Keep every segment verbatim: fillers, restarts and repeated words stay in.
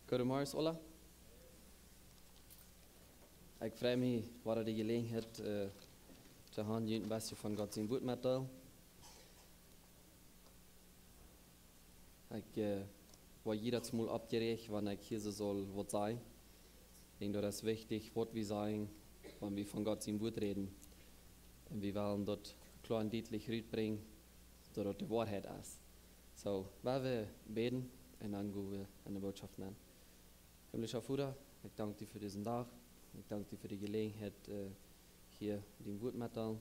Goedemorjes aula. Ekj frei mie wada de Jeläajenheit, äh, to han, junt een bät von Gott sien Wuat met to deelen. Ekj, äh, woa jiedatsmol oppjeräacht, wan ekj hia soo saul waut sajen. Ekj denkj, daut es wichtich, waut wie sajen, wan wie von Gott sien Wuat räden. Un wie wellen daut kloa un dietlich rutbrinjen, daut daut de Woarheit es. Soo, lot ons bäden un dan go wie enne Bootschoft nenn. Himmlischa Voda, ekj dank die fa disen Dach. Ekj dank die fa de Jeläajenheit, äh, hia dien Wuat met to deelen.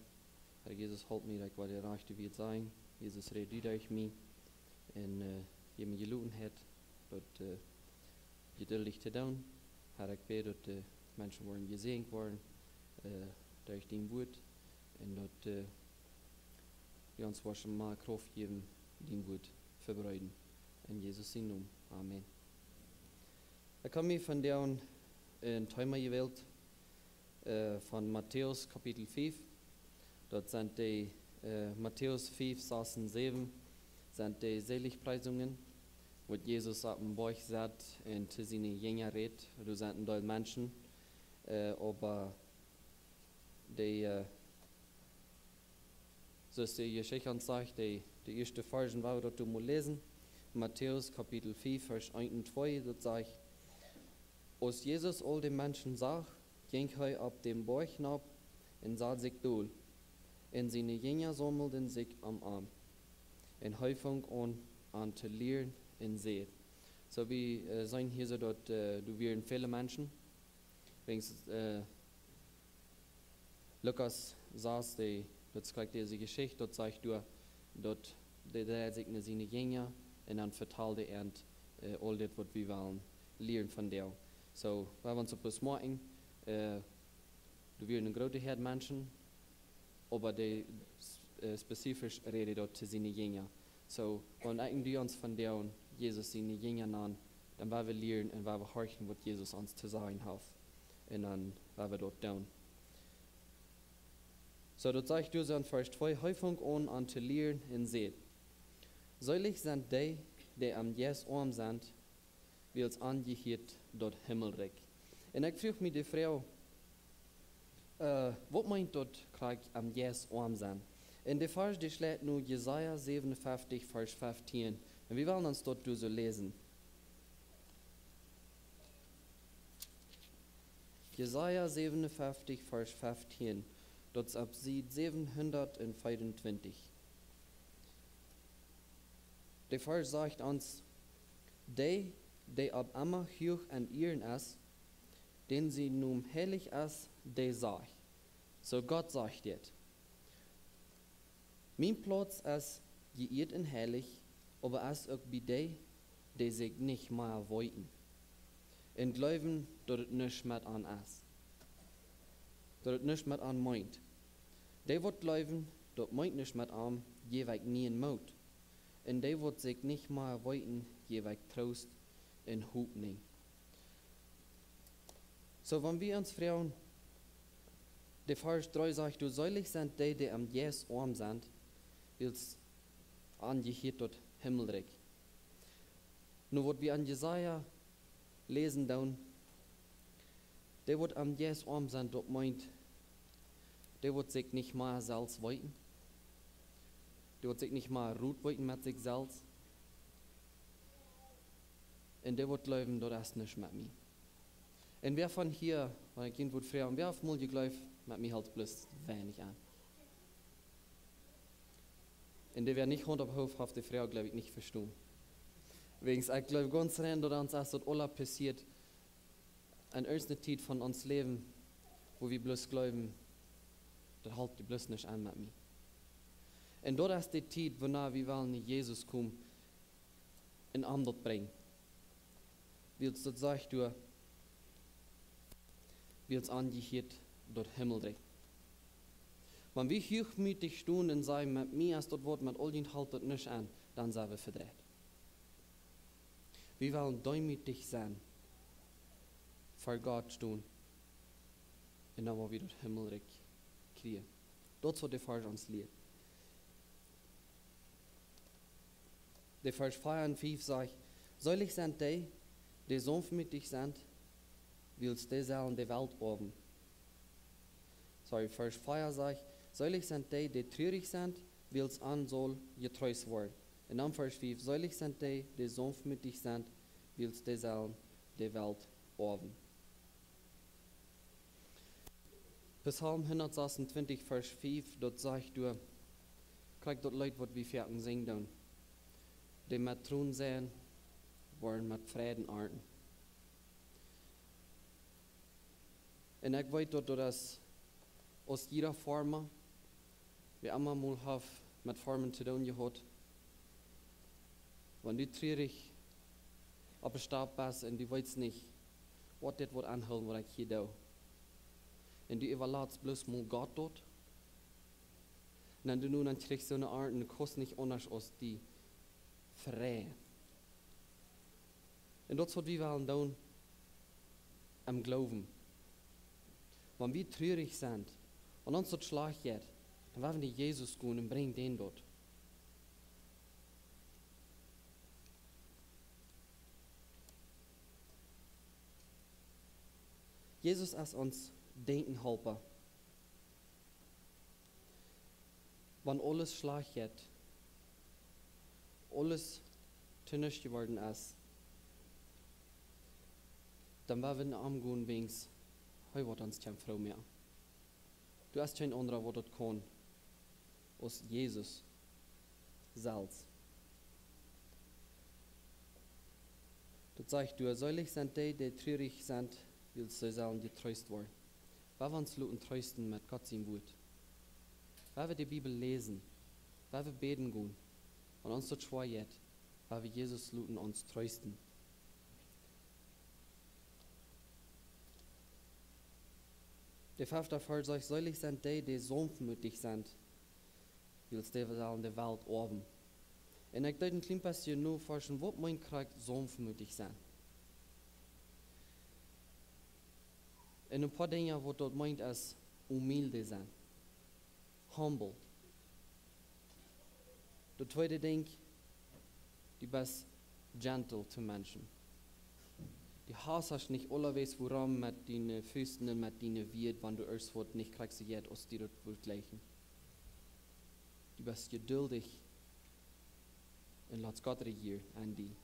Herr Jesus, help mie, daut ekj woa de rajchte Wieed sajen. Jesus, räd du derch mie. Un, äh, jeff mie Jelotenheit, daut, äh, jeduldich to doonen. Herr, ekj bäd, daut de Menschen woaren jesäajent woaren, äh, derch dien Wuat. Un daut, äh, du ons woascht mea Krauft jäwen, dien Wuat to vebreeden. En Jesus sien Nomen. Amen. Ekj hab mie vondoag een Thema jewält, äh, von Matäus Kapitel fief. Daut sent de, äh, Matäus fief, sas un säwen, sent de Seligpreisungen, wua Jesus oppem Boajch sett un to siene Jinja rät. Doa sent een Deel Menschen, äh, oba de, äh, soo aus de Jeschicht ons sajcht, de, de ieeschte Varsch, wua wie daut mol läsen. Matäus Kapitel fief, Varsch eent un twee, daut sajcht: Aus Jesus aul de Menschen sach, jinkj hee opp dän Boajch nopp un sad sikj dol. Un siene Jinja saumelden sikj om am un hee funk aun, an to lieren un säd. Soo, wie, äh, seenen hia soo daut, äh, doa wieren väle Menschen. Wäajens, äh, Lukas sas, de, daut schrift dise Jeschicht, daut sajcht doa, daut dee dreid sikj no siene Jinja un dan vetald hee an, äh, aul dit, waut wie wellen lieren vondoag. Soo, wie haben ons opp ons moaken, äh, doa wieren eene groote Häad Menschen, oba dee, äh, spezifisch räd hee daut to siene Jinja. Soo, wan ekj un du ons vondoag Jesus siene Jinja nanen, dan woa wie lieren un woa wie horchen, waut Jesus ons to sajen haft. Un dan woa wie daut doonen. Soo, daut sajcht doa soo en Varsch twee: Hee funk aun, an to lieren un säd: Seelich sent dee, dee aum Jeist oam sent, wiels an jehieet daut Himmelrikj. Un ekj fruach mie de Froag, äh, waut meent daut, krakjt aum Jeist oam sennen? Un de Varsch, dee schleit no Jesaja säwenunfeftich, Varsch feftieen. Un wie wellen ons daut doa soo läsen. Jesaja säwenunfeftich, Varsch feftieen. Daut es opp Sied säwenhundat un veeruntwintich. De Varsch sajcht ons: Dee, dee opp emma huach en Ieren es, dän sien Nomen heilich es, dee sajcht. Soo Gott sajcht dit: Mien Plauz es jeieet un heilich, oba es uk bie dee, dee sikj nich mea weeten un jleewen, daut et nuscht met an es. Daut et nuscht met an meent. Dee waut jleewen, daut meent nuscht met an, jäw ekj nieen Moot. Un dee waut sikj nich mea weeten, jäw ekj Troost un Hopninj. Soo, wan wie ons froagen, de Varsch dree sajcht doa: Seelich sent dee, dee aum Jeist oam sent, wiels an jehieet daut Himmelrikj. Nu, waut wie en Jesaja läsen doonen, dee waut aum Jeist oam sent, daut meent, dee waut sikj nich mea selfst weeten, dee waut sikj nich mea Rot weeten met sikj selfst, un dee waut jleewen, daut es nuscht met mie. Un wäa von hia, wan ekj junt wudd froagen, wäa haft mol jejleeft, met mie helt bloos weinich aun? Un dee, wäa nich Haunt opphoof, haft de Froag, jleew ekj, nich vestonen. Wäajens ekj jleew gaunz rein, daut ons, aus daut aula passieet, en eene Tiet von ons Läwen, wua wie bloos jleewen, daut helt bloos nuscht aun met mie. Un daut es de Tiet, wanea wie wellen no Jesus komen un am daut brinjen. Wiels daut sajcht doa, wiels an jehieet daut Himmelrikj. Wan wie huachmootich stonen un sajen: Met mie es daut waut, met aul dien helt daut nuscht aun, dan sent wie vedreit. Wie wellen deemootich sennen, ver Gott stonen, un dan woa wie daut Himmelrikj kjrieen. Daut es waut de Varsch ons lieet. De Varsch vea un fief sajcht: Seelich sent dee, dee saunftmootich sent, wiels dee sellen de Welt oawen. Sorry, Varsch vea sajcht: "Seelich sent dee, dee trurich sent, wiels an saul jetreest woaren." Un dan Varsch fief: "Seelich sent dee, dee saunftmootich sent, wiels dee sellen de Welt oawen." Psalm hundat sasuntwintich, Varsch fief, daut sajcht doa, krakjt daut Leet, waut wie foaken sinjen doonen: "Dee met Tronen seien, woaren met Freiden arnten." Un ekj weet daut, daut es aus jieda Farma, wäa emma mol haft met Farmen to doonen jehaut, wan du trurich opp de Stap best un du weetst nich, waut dit woat aunhoolen, waut ekj hia doo, un du äwalatst bloos mol Gott daut, un dan du nu dan kjrichst soone Arnt un kaust nich aundasch aus die freien. Un daut es, waut wie wellen doonen em Gloowen. Wan wie trurich sent, wan ons daut schlajcht jeit, dan woa wie no Jesus gonen un brinjen dän daut. Jesus es ons Denkjenhalpa. Wan aules schlajcht jeit, aules to nuscht jeworden es, dan woa wie no am gonen, wiels hee woat ons kjeen froo moaken. Doa es kjeen aundra, waut daut kaun, aus Jesus selfst. Daut sajcht doa: "Seelich sent dee, dee trurich sent, wiels see sellen jetreest woaren." Woa wie ons loten treesten met Gott sien Wuat? Woa wie de Bibel läsen? Woa wie bäden gonen? Wan ons daut schwoa jeit, woa wie Jesus loten ons treesten? De fefte Varsch sajcht: "Seelich sent dee, dee saunftmootich sent, wiels dee sellen de Welt oawen." Un ekj deed een kjlien bät noforschen, waut meent krakjt saunftmootich sennen? Un een poa Dinja, waut daut meent, es humilde sennen. Humble. Daut tweede Dinkj, du best gentle to Menschen. Du haust nich aulawäajen wuarom met diene Fust un met diene Wieed, wan du ieescht waut nich krakjt soo jeit, aus die daut wudd jlikjen. Du best jeduldich un latst Gott rejieren aun die.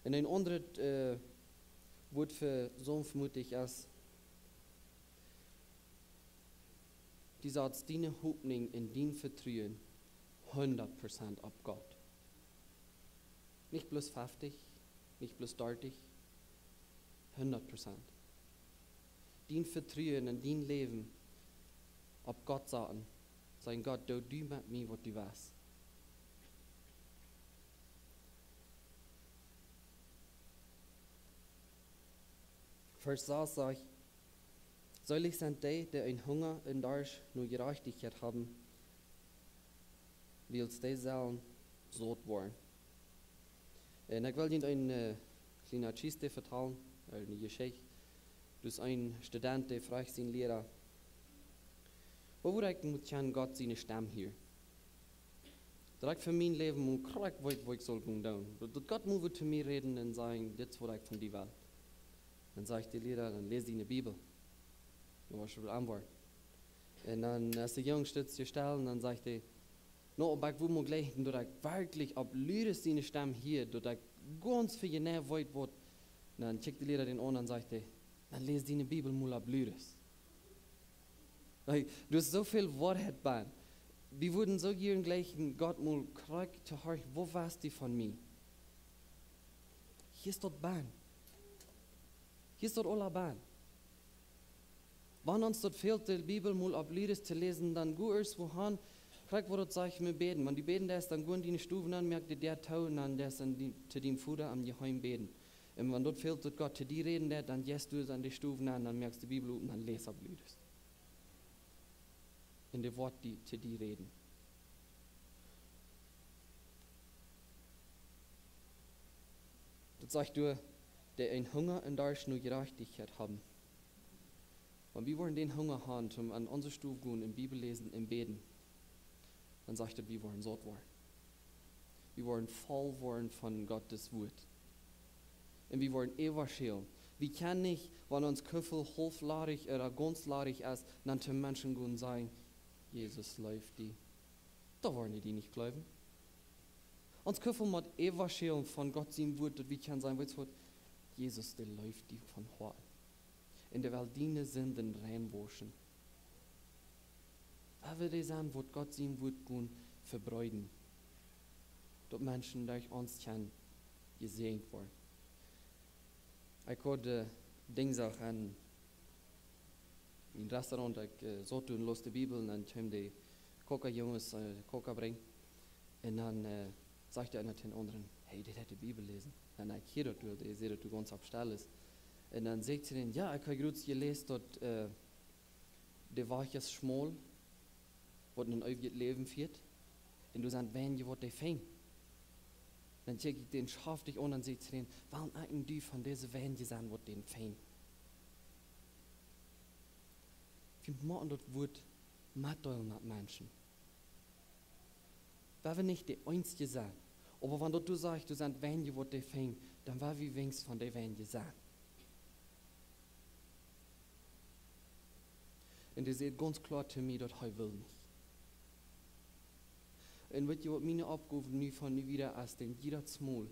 Un een aundret, äh, Wuat fa saunftmootich es, du satst diene Hopninj un dien Vetruen hundat Prozent opp Gott. Nich bloos feftich, nich bloos dartich, hundat Prozent. Dien Vetruen un dien Läwen opp Gott saten, sajen: "Gott, doo du met mie, waut du west." Varsch sas sajcht: "Seelich sent dee, dee een Hunga un Darscht no Jerajchtichkjeit haben, wiels dee sellen saut woaren." Un ekj well junt eene, äh, kjliene Jeschicht vetalen, äh, eene Jeschicht. Daut es een Student, dee fruach sienen Liera: "Woo wudd ekj mol kjennen Gott siene Stemm hieren? Daut ekj fa mien Läwen mol krakjt weet, waut ekj saul gonen doonen. Daut, daut Gott mol wudd to mie räden un sajen: 'Dit es, waut ekj von die well.'" Dan sajcht de Liera: "Dan läs diene Bibel." Dan woascht du aunwoaren. Un dan, aus de Jung stutz hia stell, dan sajcht hee: "No, oba ekj wudd mol jleichen, daut ekj werkjlich opp ludes siene Stemm hia, daut ekj gaunz jeneiw weet, waut." Dan kjikjt de Liera dän aun un sajcht hee: "Dan läs diene Bibel mol opp ludes." Hey, doa es soo väl Woarheit bie. Wie wudden soo jieren jleichen, Gott mol krakjt to horchen: "Waut west du von mie?" Hia es daut bie. Hia es daut aula bie. Wan ons daut fält, de Bibel mol opp ludes to läsen, dan go ieescht wua han, krakjt waut daut sajcht met bäden. Wan du bäden deist, dan go en diene Stow nenn, moak de Däa too un dan deist du en die, to dien Voda em Jeheemen bäden. Un wan daut fält, daut Gott to die räden deit, dan jeist du en de Stow nenn, dan moakst de Bibel op un dan läs opp ludes. Un dee woat die, to die räden. Daut sajcht doa, dee een Hunga un Darscht no Jerajchtichkjeit haben. Wan wie woaren dän Hunga han, toom en onse Stow gonen un Bibel läsen un bäden, dan sajcht daut, wie woaren saut woaren. Wie woaren voll woaren von Gottes Wuat. Un wie woaren äwaschälen. Wie kjennen nich, wan ons Kuffel haulf ladich ooda gaunz ladich es, dan to Menschen gonen sajen: "Jesus leeft die." Dan woaren dee die nich jleewen. Ons Kuffel mott äwaschälen von Gott sien Wort, daut wie kjennen sajen: "Weetst waut? Jesus, dee leeft die von Hoaten. Un dee well diene Sinden reinwauschen." Wan wie dee sent, waut Gott sien Wort gonen vebreeden, daut Menschen derch ons kjennen jesäajent woaren. Ekj haud, äh, Dinjsdach aun een Restaurant, ekj, äh, saut doa un laus de Bibel un dan kjeemen de Koka-Junges, äh, Koka brinjen. Un dan, äh, sajcht eena to dän aundren: "Hey, dee deit de Bibel läsen." Un ekj hia daut doa, dee säd daut doa gaunz opp stell es. Un dan säd ekj to dän: "Jo, ekj hab jrod jeläst daut, äh, de Wajch es schmaul, waut en eewjet Läwen fieet, un doa sent weinje, waut dee finjen." Dan kjikj ekj dän schaftich aun un säd to dän: "Well ekj een Diel von dise weinje sennen, waut dän finjen?" Wie motten daut Wort metdeelen met Menschen. Wan wie nich de eensje sent, oba wan daut doa sajcht, doa sent weinje, waut dee finjen, dan woa wie weens von dee weinje sennen. Un dee säd gaunz kloa to mie, daut hee well nich. Un weetst waut miene Oppgow nu von nu wieda es? Dän jiedet Mol,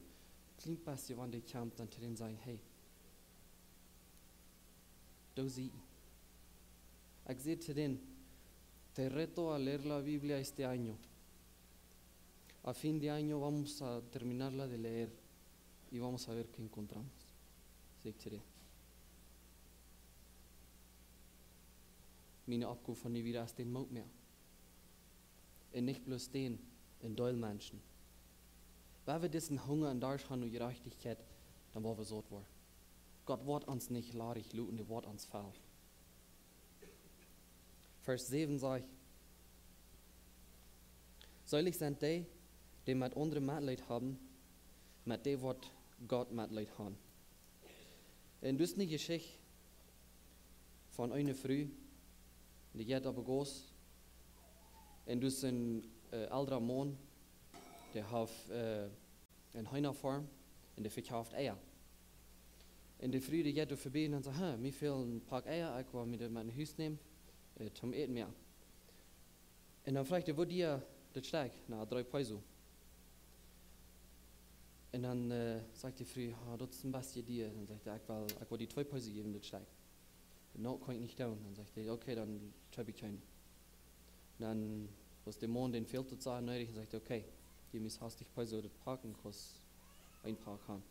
kjlien bät, wan dee kjemt, dan to dän sajen: "Hey, doo sie." Ekj säd to dän: "Te reto a leer la Biblia este año. A fin de año vamos a terminarla de leer y vamos a ver qué encontramos", säd ekj to dän. Miene Oppgow von nu wieda es dän Moot moaken. Un nich bloos dän, een Deel Menschen. Wan wie disen Hunga un Darscht han no Jerajchtichkjeit, dan woa wie saut woaren. Gott woat ons nich ladich loten, hee woat ons fellen. Varsch säwen sajcht: "Seelich sent dee, dee met aundre Metleet haben, met dee woat Gott Metleet han." Un doa es eene Jeschicht von eene Fru, dee jeit opp de Gauss. Un doa es een, äh, eelra Maun, dee haft, äh, eene Heenafoarm un dee vekjeeft Eia. Un de Fru, dee jeit doa vebie un dan sajcht: "Huh, mie fält een Poak Eia, ekj well mie daut met no Hus nämen, äh, toom Äten moaken." Un dan fruach dee: "Woo dia daut Stekj?" "Na, dree Peso." Un dan, äh, sajcht de Fru: "Ah, daut es een bät dia." Dan sajcht hee: "Ekj well, ekj well die twee Peso jäwen, daut Stekj." "No, kaun ekj nich doonen." Dan sajcht hee: "Okay, dan hab ekj kjeene." Dan, aus de Maun dän fält daut sea needich, dan sajcht hee: "Okay, jeff mie sastich Peso daut Poak un kaust een Poak han."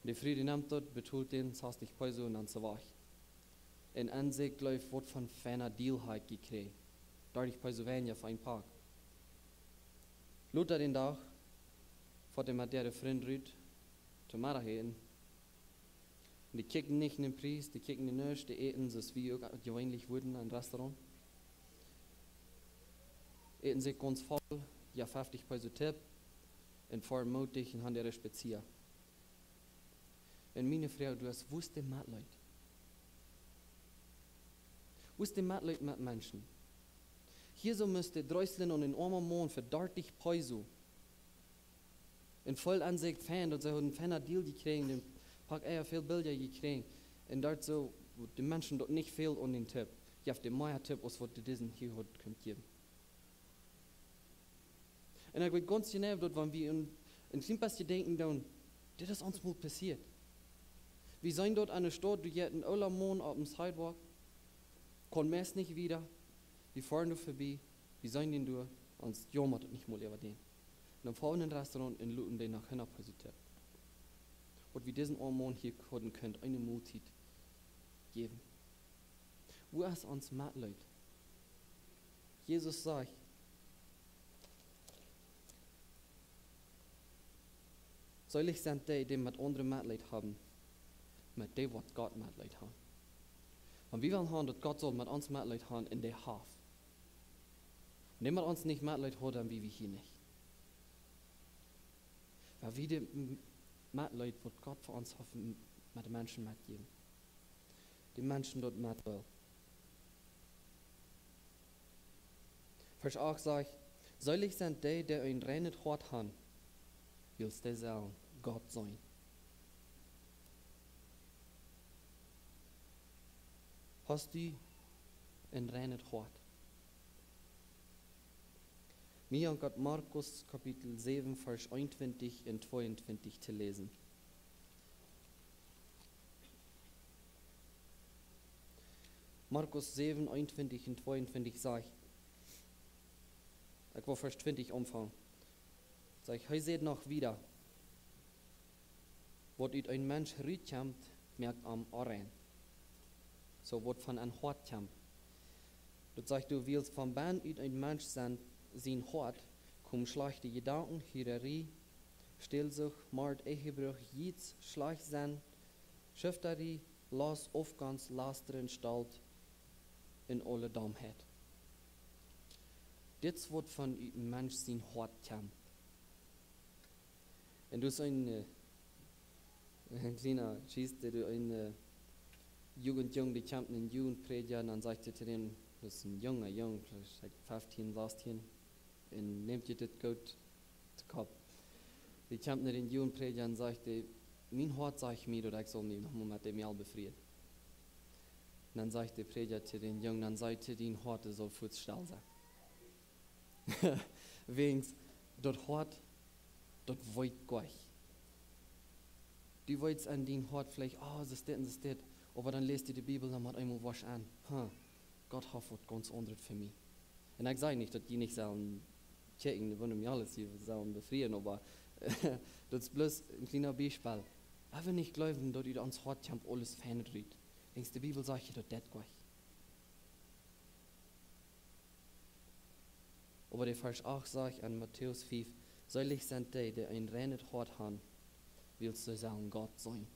De Fru, dee nemt daut, betolt dän sastich Peso un dan es see wajch. Un enn sikj jleeft: "Waut fa een feina Deal hab ekj jekjräajen. Dartich Peso weinja fa een Poak." Lota dän Dach foat dee met äare Frind rut toom Meddach äten. Un dee kjikjen nich no dän Pries, dee kjikjen nuscht, dee äten soo aus wie uk jeweenlich wudden aum Restaurant. Äten sikj gaunz voll, jo, feftich Peso Tip, un foaren mootich un han äare Spazia. Un miene Froag doa es: Woo es de Metleet? Woo es de Metleet met Menschen? Hia soo must dee dreeslen aun een oamen Maun fa dartich Peso. Un feelt aun sikj fein, daut see hauden een feina Deal jekjräajen, dän Poak Eia väl billja jekjräajen. Un daut soo, de Menschen daut nich fält aun dän Tip. Jeef dee mea Tip aus waut dee disen hia haud kunt jäwen. Un ekj weet gaunz jeneiw daut, wan wie een, een kjlien bät denkjen doonen, dit es ons mol passieet. Wie sent doa aun de Straut, doa jeit een oola Maun opp dän Sidewalk, kaun meist nich wieda, wie foaren doa vebie, wie sent doa, ons jaummat daut nich mol äwa dän. Un dan foaren wie enn een Restaurant un loten dee noch hinja positief. Waut wie disen oamen Maun hia hauden kunt eene Moltiet jäwen. Woo es ons Metleet? Jesus sajcht: "Seelich sent dee, dee met aundre Metleet haben, met dee woat Gott Metleet han." Wan wie wellen han, daut Gott saul met ons Metleet han, un dee haft. Wan dee met ons nich Metleet haud, dan wia wie hia nich. Wan wie de M-, Metleet, waut Gott fa ons haft, m-, met de Menschen metjäwen. De Menschen daut metdeelen. Varsch acht sajcht: "Seelich sent dee, dee een reinet Hoat han, wiels dee sellen Gott seenen." Hast du een reinet Hoat? Mie jankat Markus Kapitel säwen, Varsch eenuntwintich un tweeuntwintich to läsen. Markus säwen, eenuntwintich un tweeuntwintich sajcht, ekj well Varsch twintich aunfangen. Sajcht, hee säd noch wieda: Waut ut een Mensch rutkjemt, moakt am onrein. Soo waut von een Hoat kjemt. Daut sajcht doa, wiels von bennen ut een Mensch sien, sien Hoat komen schlajchte Jedanken, Hurarie, Stäaljsucht, Mort, Ehebruch, Jiez, schlajcht sennen, Schuftarie, Lost, Aufgonst, Lastren, Stolt un aule Domheit. Dit es waut von ut een Mensch sien Hoat kjemt. Un doa es een, äh, een kjliena Kjist, dee doa een, äh, Jugentjung, dee kjemt no een Jugendprädja un dan sajcht hee to däm, daut es een junga Jung, veleicht feftieen, sastieen, un nämt junt dit goot to Kopp. Dee kjemt no dän Jugendprädja un sajcht: Hee, mien Hoat sajcht mie, daut ekj saul mie noch mol met däm Mejal befrieen. Un dan sajcht de Prädja to dän Jung: Dan saj to dien Hoat, daut saul fuaz stell sennen. Wäajens daut Hoat, daut weet Gott. Du weetst en dien Hoat veleicht, oh, soo es dit un soo es dit. Oba dan läst du de Bibel, dan met eemol woascht du en: Ha, Gott haft waut gaunz aundret fa mie. Un ekj saj nich, daut jie nich sellen kjikjen, woo mie aules jie sellen befrieen, oba daut es bloos een kjliena Biespel. Wan wie nich jleewen, daut ut ons Hoat kjemt aules fein rut. Wäajens de Bibel sajcht je daut, daut Gott. Oba de Varsch acht sajcht en Matäus fief: Seelich sent dee, dee een reinet Hoat han, wiels see sellen Gott seenen.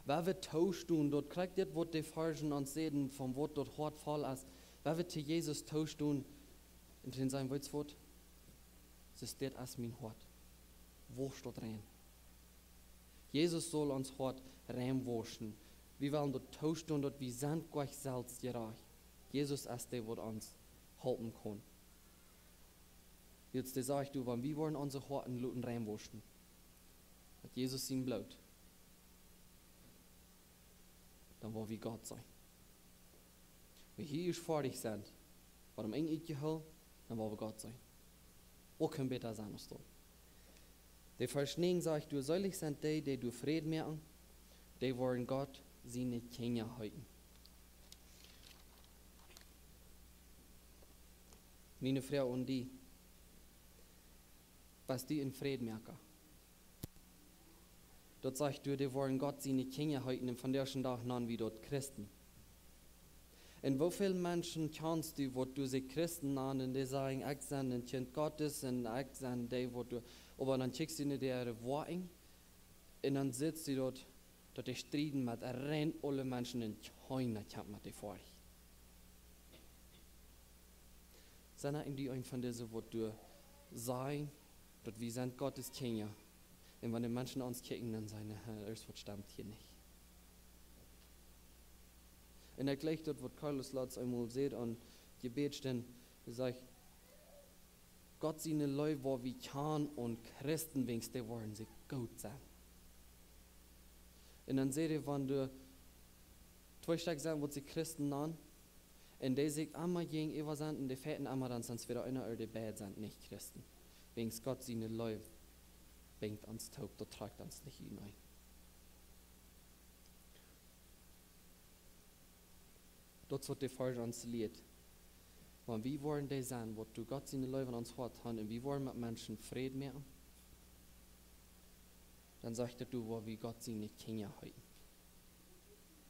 Wan wie toostonen, daut krakjt dit, waut de Varschen ons säden, von waut daut Hoat voll es, wan wie to Jesus toostonen un to am sajen: Weetst waut? Soo es dit, es mien Hoat. Wausch daut rein. Jesus saul ons Hoat rein wauschen. Wie wellen daut toostonen, daut wie sent Gott selfst jerajcht. Jesus es dee, waut ons halpen kaun. Wiels dee sajcht doa, wan wie woaren onse Hoaten loten rein wauschen met Jesus sien Bloot, dan woa wie Gott seenen. Wan wie hia foadich sent, waut am Enj utjehoolt, dan woa wie Gott seenen. Waut kaun bäta sennen aus daut? De Varsch näajen sajcht doa: Seelich sent dee, dee doa Fräd moaken, dee woaren Gott siene Kjinja heeten. Miene Froag aun die: Best du een Frädmoaka? Daut sajcht doa, dee woaren Gott siene Kjinja heeten, un vondoag dän Dach nanen wie daut Christen. Un woo väl Menschen kjanst du, waut doa sikj Christen nanen, un dee sajen: Ekj sie een Kjint Gottes un ekj sie dee, waut doa, oba dan kjikjst du no äare Woakjen un dan sitst du doa, daut dee strieden met rein aule Menschen un kjeena kjemt met dee foadich. Sent ekj een von dise, waut doa sajen, daut wie sent Gottes Kjinja, un wan de Menschen ons kjikjen, dan sajen see: Hä, irjent waut stemt hia nich. Un ekj jleich daut, waut Carlos latst eemol säd aun Jebäd, dan säd hee: Gott siene Leew woa wie kjanen aun Christen, wäajens dee woaren sikj goot sennen. Un dan säd hee, wan doa twee Stekj sent, waut sikj Christen nanen, un dee sikj emma jäajenäwa sent un dee fighten emma, dan sent see wada eena, ooda dee beid sent nich Christen. Wäajens Gott siene Leew binjt ons toop, daut trakjt ons nich uteneen. Daut es waut de Varsch ons lieet. Wan wie woaren dee sennen, waut doa Gott siene Leew aun ons Hoat han, un wie woaren met Menschen Fräd moaken, dan sajcht daut doa, woa wie Gott siene Kjinja heeten.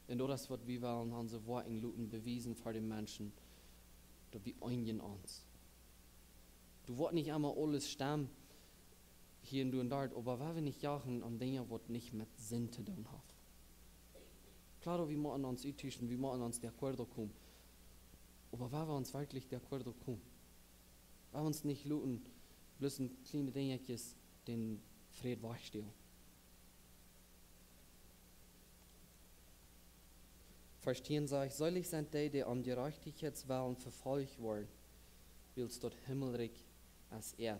Un daut es waut wie wellen onse Woakjen loten bewiesen fa de Menschen, daut wie eenjen ons. Doa woat nich emma aules stemmen, hia un doa un doa, oba wan wie nich jachen aun Dinja, waut nich met Sind to doonen haft. Kloa, wie motten ons uttauschen, wie motten ons de acuerdo komen. Oba wan wie ons werkjlich de acuerdo komen, wan wie ons nich loten bloos en kjliene Dinjakjes dän Fräd wajchstälen. Varsch tieen sajcht: Seelich sent dee, dee om Jerajchtichkjeits wellen vefolcht woaren, wiels daut Himmelrikj es äa.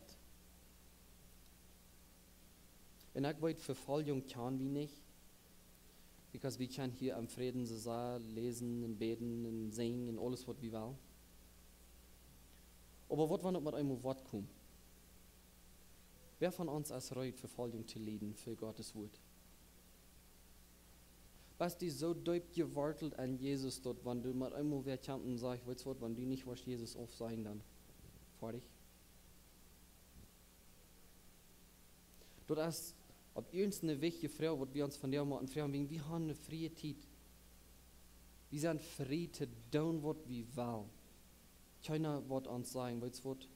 Un ekj weet, Vefoljunk kjan wie nich. Because wie kjennen hia aum Fräd soo sea läsen un bäden un sinjen un aules waut wie wellen. Oba waut wan et met eemol woat komen? Wäa von ons es reed Vefoljunk to lieden fa Gottes Wuat? Best du soo deep jewortelt aun Jesus daut wan du met eemol wäa kjemt un sajcht, weetst waut, wan du nich woascht Jesus aufsajen, dan foadich. Daut es opp irjent eene wichtje Froag waut wie ons vondoag motten froagen, wiels wie haben eene frie Tiet. Wie sent frie to doonen waut wie wellen. Kjeena woat ons sajen, weetst waut,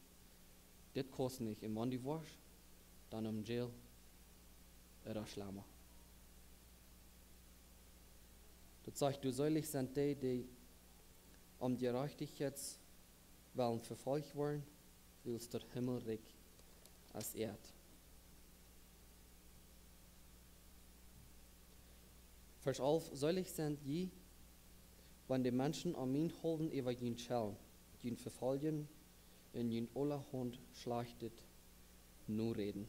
dit kaust nich, un wan du woascht, dan em Jail, ooda schlemma. Daut sajcht doa: Seelich sent dee, dee om Jerajchtichkjeits wellen vefolcht woaren, wiels daut Himmelrikj es äa. Varsch alf: Seelich sent jie, wan de Menschen om mienetwäajen äwa junt schellen, junt vefoljen un junt aulahaunt Schlajchtet noräden.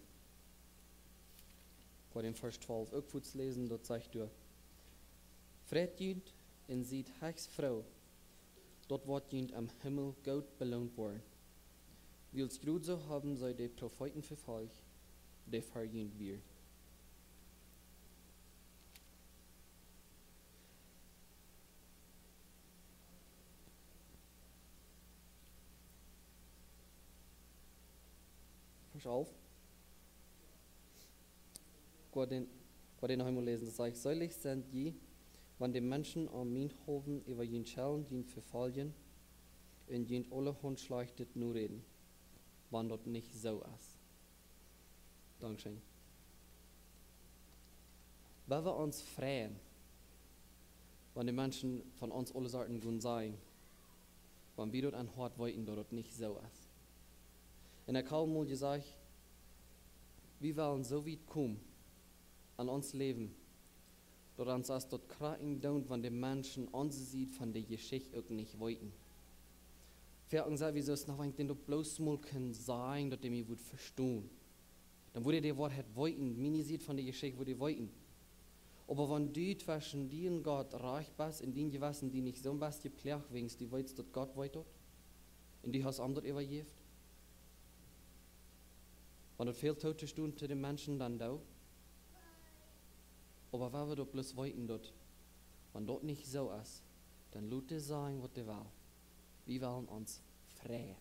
Ekj woa dän Varsch twalf uk fuaz läsen, daut sajcht doa: Freit junt un siet hechst froo, daut woat junt em Himmel goot beloont woaren. Wiels krakjt soo haben see de Profeeten vefolcht, dee ver junt wieren. Varsch alf. Ekj woa dän, ekj woa dän noch eemol läsen. Daut sajcht: Seelich sent jie, wan de Menschen om mienetwäajen äwa junt schellen, junt vefoljen un junt aulahaunt Schlajchtet noräden, wan daut nich soo es. Dankscheen. Wan wie ons freien, wan de Menschen von ons aule Sorten gonen sajen, wan wie daut em Hoat weeten, daut daut nich soo es. Un ekj hab mol jesajcht, wie wellen soo wiet komen aun ons Läwen, daut ons es daut krakjt doont, wan de Menschen onse Sied von de Jeschicht uk nich weeten. Foaken sent wie soo, na, wan ekj dän daut bloos mol kunn sajen, daut dee mie wudd vestonen. Dan wudd hee de Woarheit weeten, miene Sied von de Jeschicht wudd hee weeten. Oba wan du tweschen die un Gott rajcht best un dien Jewessen die nich soo een bät ploagt, wiels du weetst, daut Gott weet daut, un du hast am daut äwajäft, wan daut fält too to stonen to de Menschen, dan doo. Oba wan wie daut bloos weeten, daut, wan daut nich soo es, dan lot dee sajen waut dee well. Wie wellen ons freien,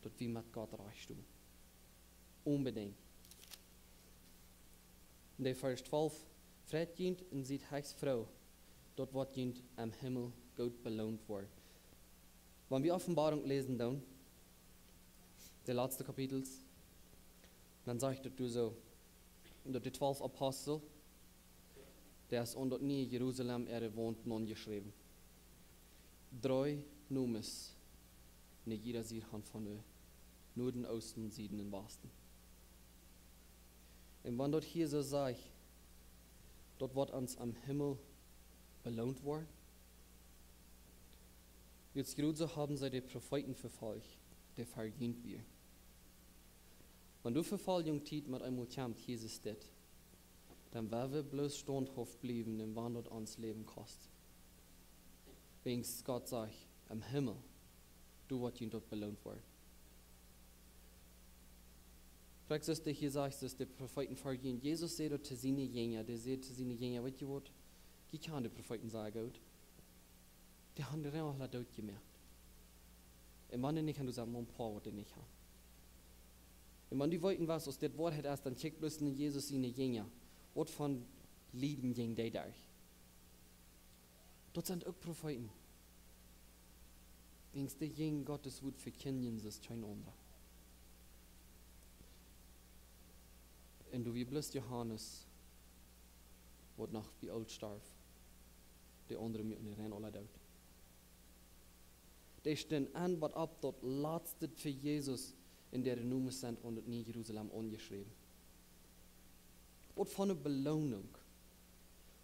daut wie met Gott rajcht stonen. Onbedinjt. En de Varsch twalf: Freit junt un siet hechst froo, daut woat junt em Himmel goot beloont woaren. Wan wie Openboarunk läsen dan, de latste Kapitels, dan sajcht daut doa soo, daut de twalf Apostel, dee es aun daut niee Jerusalem äare Waunt aunjeschräwen. Dree Nomes, ne jieda Sied han von de Nuaden, Oosten, Sieden un Wasten. Un wan daut hia soo sajcht, daut woat ons em Himmel beloont woaren, wiels krakjt soo haben see de Profeeten vefolcht, dee ver junt wieren. Wan du Vefoljunk Tiet met eemol kjemt, hia es dit, dan woa wie bloos staunthauft bliewen un wan daut ons Läwen kost. Wiels Gott sajcht, em Himmel, doa woat junt daut beloont woaren. Krakjt soo aus hia sajcht, daut de Profeeten ver junt. Jesus säd daut to siene Jinja, dee säd to siene Jinja: Weetst du waut? Jie kjanen de Profeeten sea goot. Dee han de Reinhålla doot jemoakt. Un wan dee nich han, doa sent mau een poa waut dee nich han. Un wan du weeten west, aus dit Woarheit es, dan kjikj bloos no Jesus siene Jinja. Waut fa Lieden jinjen dee derch? Daut sent uk Profeeten. Wiels dee jinjen Gott sien Wuat vekjindjen, soo aus kjeen aundra. Un doa wia bloos Johanes, waut noch bie oolt storf. De aundre muaken dee Reinhålla doot. Dee stunden aun bat opp daut latste fa Jesus, un äare Nomes sent aun daut niee Jerusalem aunjeschräwen. Waut fa eene Beloonunk.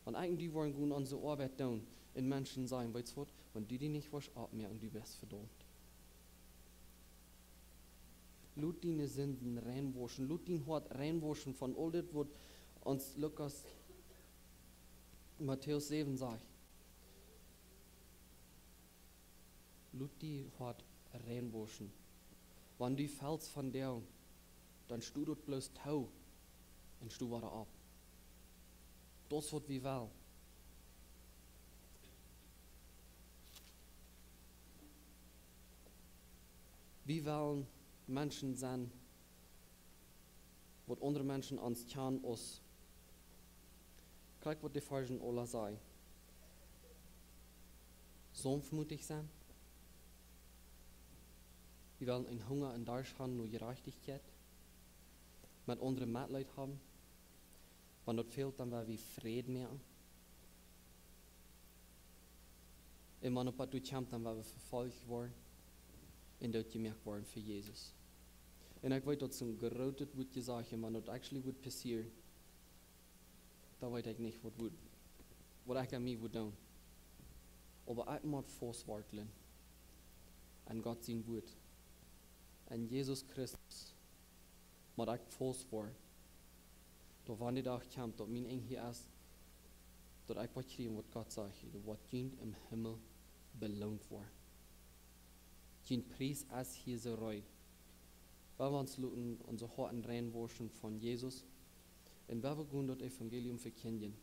Wan eejentlich woaren gonen onse Oabeit doonen un Menschen sajen: Weetst waut, wan du die nich woascht oppmoaken, du best vedaumt. Lot diene Sinden reinwoschen, lot dien Hoat reinwoschen von aul dit waut ons Lukas Matäus säwen sajcht: Lot dien Hoat rein woschen. Wan du fellst von doa, dan sto daut bloos too un sto wada opp. Daut es waut wie wellen. Wie wellen Menschen sennen, waut aundre Menschen ons kjanen aus, kjikj waut de Varschen aula sajen. Saunftmootich sennen. Wie wellen een Hunga un Darscht haben no Jerajchtichkjeit. Met aundre Metleet haben. Wan daut fält, dan well wie Fräd moaken. Un wan daut doatoo kjemt, dan woa wie vefolcht woaren un dootjemoakt woaren fa Jesus. Un ekj weet, daut es een grootet Wuat jesajcht, un wan daut actually wudd passieren, dan weet ekj nich waut wudd, waut ekj aun mie wudd doonen. Oba ekj mott faust woaren aun Gott sien Wuat, aun Jesus Christus. Mott ekj faust woaren, daut wan de Dach kjemt, daut mien Enj hia es, daut ekj woa kjrieen waut Gott sajcht, daut woat junt em Himmel beloont woaren. Jun Pries es hia soo reed. Well wie ons loten onse Hoaten rein woschen von Jesus, un well wie gonen daut Evangelium vekjindjen,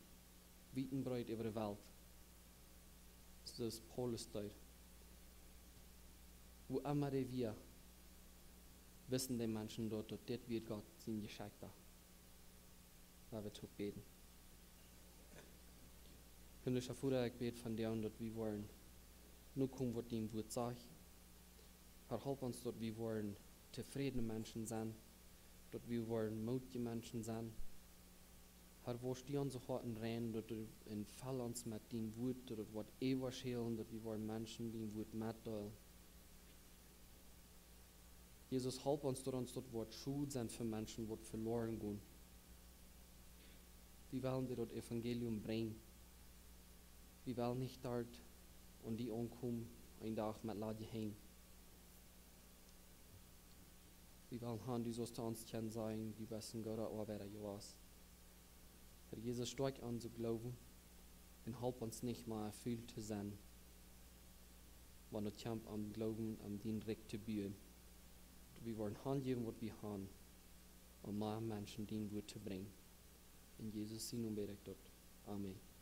wiet un breet äwa de Welt, soo aus Paulus deed. Wua emma dee wia, wisten de Menschen doa, daut dit wia Gott sien Jeschekjta. Lot ons toop bäden. Himmlischa Voda, ekj bäd von die, daut wie woaren nokomen waut dien Wuat sajcht. Herr, help ons, daut wie woaren tofrädne Menschen sennen, daut wie woaren mootje Menschen sennen. Herr, wosch du onse Hoaten rein, daut du, un fell ons met dien Wuat, daut et woat äwaschälen, daut wie woaren Menschen dien Wuat metdeelen. Jesus, help ons, daut ons daut woat schod sennen fa Menschen waut veloaren gonen. Wie wellen die daut Evangelium brinjen. Wie wellen nich doa aun die aunkomen, een Dach met ladje Henj. Wie wellen haben, du saust to ons kjennen sajen, du best een gooda Oabeida jewast. Herr Jesus, stoakj onsen Gloowen un help ons nich mea ful to sennen, wan et kjemt aum Gloowen, aum dien Rikj to buen. Wie woaren hanjäwen waut wie haben, om mea Menschen dien Wuat to brinjen. En Jesus sien Nomen bäd ekj daut. Amen.